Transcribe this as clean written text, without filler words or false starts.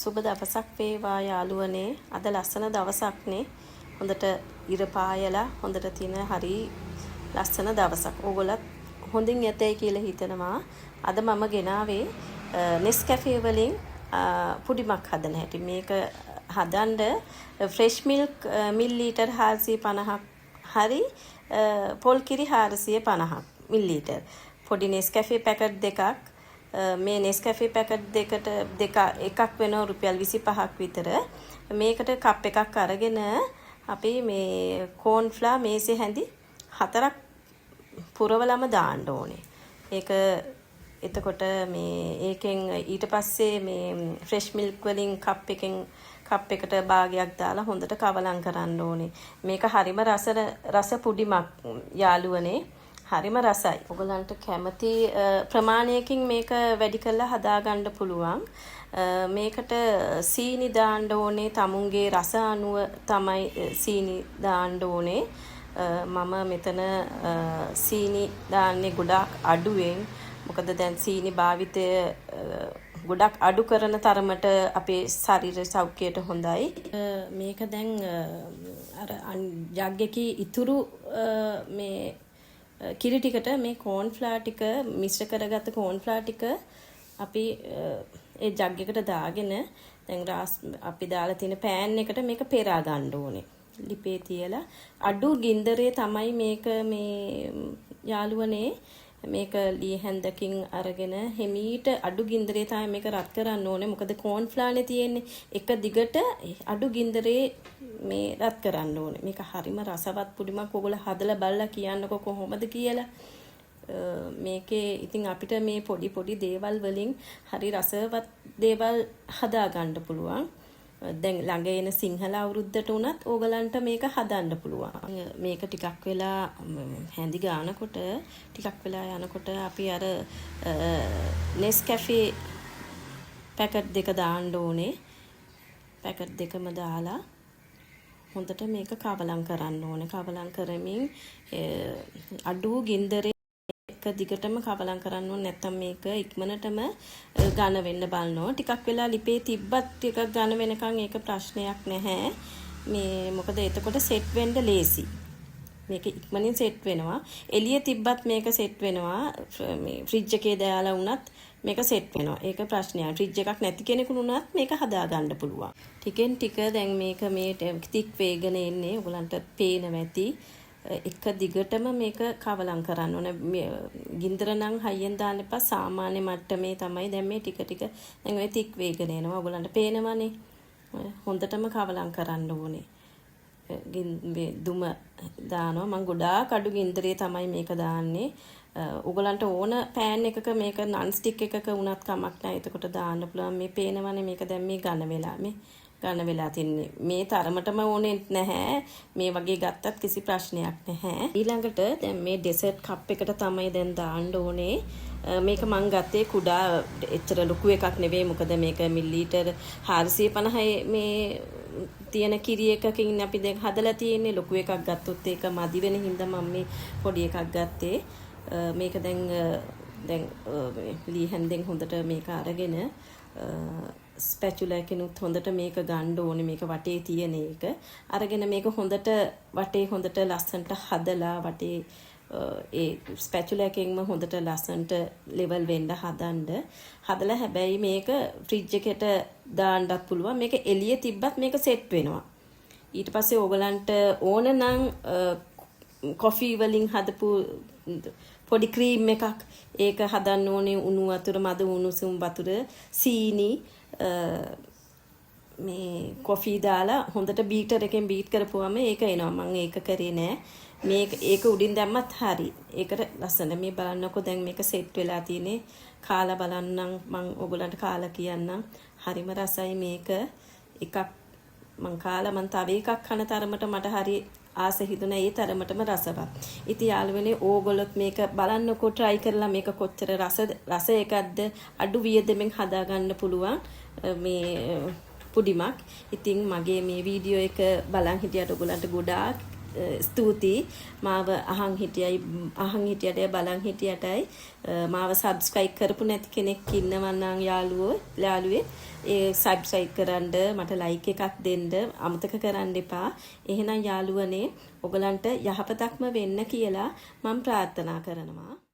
සුබ දවසක් වේවා යාළුවනේ. අද ලස්සන දවසක්නේ. හොඳට ඉර පායලා හොඳට තියෙන හරි ලස්සන දවසක්. ඕගොල්ලත් හොඳින් ඇතැයි කියලා හිතනවා. අද මම ගෙනාවේ නෙස්කැෆේ වලින් පුඩිමක් හදන හැටි. මේක හදන්න ෆ්‍රෙෂ් මිල්ක් මිලිලීටර් 450ක් හරි පොල් කිරි 450ක් මිලිලීටර්. පොඩි නෙස්කැෆේ පැකට් දෙකක්. මේ නෙස්කැෆේ පැකට් දෙකට දෙක එකක් වෙනවා රුපියල් 25ක් විතර. මේකට කප් එකක් අරගෙන අපි මේ කෝන් ෆ්ලා මේසෙ හැඳි 4ක් පුරවලම දාන්න ඕනේ. ඒක එතකොට මේ ඒකෙන් ඊට පස්සේ මේ ෆ්‍රෙෂ් මිල්ක් වලින් කප් එකෙන් කප් එකට භාගයක් දාලා හොඳට කවලම් කරන්න ඕනේ. මේක හරිම රස රස පුඩිමක් යාළුවනේ. හරිම රසයි. ඔයගලන්ට කැමති ප්‍රමාණයකින් මේක වැඩි කරලා හදාගන්න පුළුවන්. මේකට සීනි දාන්න ඕනේ, තමුන්ගේ රස අනුව තමයි සීනි දාන්න ඕනේ. මම මෙතන සීනි දාන්නේ ගොඩාක් අඩුවෙන්. මොකද දැන් සීනි භාවිතය ගොඩක් අඩු කරන තරමට අපේ ශරීර සෞඛ්‍යයට හොඳයි. මේක දැන් අර ජග් එකේ ඉතුරු මේ කිරි ටිකට මේ කෝන් ෆ්ලා ටික, මිශ්‍ර කරගත්ත කෝන් ෆ්ලා ටික අපි ඒ ජග් එකට දාගෙන දැන් රාස් අපි දාලා තියෙන පෑන් එකට මේක පෙරා ගන්න ඕනේ. ලිපේ තියලා අඩු ගින්දරේ තමයි මේක මේ යාළුවනේ මේක ලී හැන්දකින් අරගෙන හිමීට අඩු ගින්දරේ තමයි මේක රත් කරන්න ඕනේ. මොකද කෝන් ෆ්ලානේ තියෙන්නේ. එක දිගට අඩු ගින්දරේ මේ රත් කරන්න ඕනේ. මේක හරිම රසවත් පුඩිමක්. ඔයගොල්ලෝ හදලා බලලා කියන්නකෝ කොහොමද කියලා. මේකේ ඉතින් අපිට මේ පොඩි පොඩි දේවල් වලින් හරි රසවත් දේවල් හදා ගන්න පුළුවන්. දැන් ළඟ එන සිංහල අවුරුද්දට වුණත් ඕගලන්ට මේක හදන්න පුළුවන්. මේක ටිකක් වෙලා හැඳි ගානකොට, ටිකක් වෙලා යනකොට අපි අර නෙස්කැෆේ පැකට් දෙක දාන්න ඕනේ. පැකට් දෙකම දාලා හොඳට මේක කවලම් කරන්න ඕනේ. කවලම් කරමින් අඩු ගින්දරේ එක දිගටම කවලම් කරන්න ඕනේ. නැත්තම් මේක ඉක්මනටම ඝන වෙන්න බලනවා. ටිකක් වෙලා ලිපේ තිබ්බත් ටිකක් ඝන වෙනකන් ඒක ප්‍රශ්නයක් නැහැ. මේ මොකද එතකොට සෙට් වෙන්න ලේසි. මේක ඉක්මනින් සෙට් වෙනවා. එළිය තිබ්බත් මේක සෙට් වෙනවා. මේ ෆ්‍රිජ් එකේ දාලා වුණත් මේක සෙට් වෙනවා. ඒක ප්‍රශ්නයක්. ෆ්‍රිජ් එකක් නැති කෙනෙකුට වුණත් මේක හදා ගන්න පුළුවන්. ටිකෙන් ටික දැන් මේක මේ තික් වේගන එන්නේ. ඔයගලන්ට පේනවා ඇති. එක දිගටම මේක කවලම් කරන්න ඕනේ. ගින්දර නම් හයියෙන් දාන්න එපා. සාමාන්‍ය මට්ටමේ තමයි දැන් මේ ටික ටික දැන් ඔය තික් වේගන එනවා. ඔයගලන්ට පේනවනේ. හොඳටම කවලම් කරන්න ඕනේ. දුම දානවා. මං ගොඩාක් අඩු ගින්දරේ තමයි මේක දාන්නේ. ඔයගලන්ට ඕන පෑන් එකක, මේක නන් ස්ටික් එකක වුණත් කමක් නැහැ. එතකොට දාන්න පුළුවන්. මේ පේනවනේ මේක දැන් මේ ඝන වෙලා, මේ ඝන වෙලා තින්නේ. මේ තරමටම ඕනේ නැහැ. මේ වගේ ගත්තත් කිසි ප්‍රශ්නයක් නැහැ. ඊළඟට දැන් මේ ඩෙසර්ට් කප් එකට තමයි දැන් දාන්න ඕනේ. මේක මං ගත්තේ කුඩා, එච්චර ලොකු එකක් නෙවෙයි. මොකද මේක මිලිලීටර් 450 මේ තියෙන කිරි එකකින් අපි දැන් හදලා තියෙන්නේ. ලොකු එකක් ගත්තොත් ඒක මදි වෙන හින්දා මම මේ පොඩි එකක් ගත්තේ. මේක දැන් දැන් ලී හැන්දෙන් හොඳට මේක අරගෙන ස්පැචුලා එකෙනුත් හොඳට මේක ගන්න ඕනේ. මේක වටේ තියෙන එක අරගෙන මේක හොඳට වටේ හොඳට ලස්සනට හදලා, වටේ ඒ ස්පැචුලා එකෙන්ම හොඳට ලස්සනට ලෙවල් වෙන්න හදන්න. හදලා හැබැයි මේක ෆ්‍රිජ් එකට දාන්නත් පුළුවන්. මේක එළිය තිබ්බත් මේක සෙට් වෙනවා. ඊට පස්සේ ඕගලන්ට ඕන නම් කොෆි වලින් හදපු පොඩි ක්‍රීම් එකක්, ඒක හදන්න ඕනේ. උණු වතුර, මද උණුසුම් වතුර, සීනි, මේ කොෆි දාලා හොඳට බීටර් එකෙන් බීට් කරපුවම ඒක එනවා. මං ඒක කරේ නෑ. මේක ඒක උඩින් දැම්මත් හරි. ඒකට ලස්සන. මේ බලන්නකෝ, දැන් මේක සෙට් වෙලා තියෙන්නේ. කාලා බලන්නම් මං ඔයගොල්ලන්ට කාලා කියන්නම්. හරිම රසයි මේක. එකක් මං කාලා මං තව එකක් කන තරමට මට හරි ආස හිතුණා. ඒ තරමටම රසවත්. ඉතින් යාළුවනේ, ඕගොල්ලොත් මේක බලන්නකෝ try කරලා, මේක කොච්චර රස රස එකක්ද. අඩු වියදමෙන් හදාගන්න පුළුවන් මේ පුඩිමක්. ඉතින් මගේ මේ වීඩියෝ එක බලන් හිටියට ඔයගොල්ලන්ට ගොඩාක් ස්තුතියි. මාව අහන් හිටියයි, අහන් හිටියට, බලන් හිටියටයි. මාව සබ්ස්ක්‍රයිබ් කරපු නැති කෙනෙක් ඉන්නවා නම් යාළුවෝ යාළුවෙක් ඒ සබ්ස්ක්‍රයිබ් කරන්න, මට ලයික් එකක් දෙන්න අමතක කරන්න එපා. එහෙනම් යාළුවනේ, ඔයගලන්ට යහපතක්ම වෙන්න කියලා මම ප්‍රාර්ථනා කරනවා.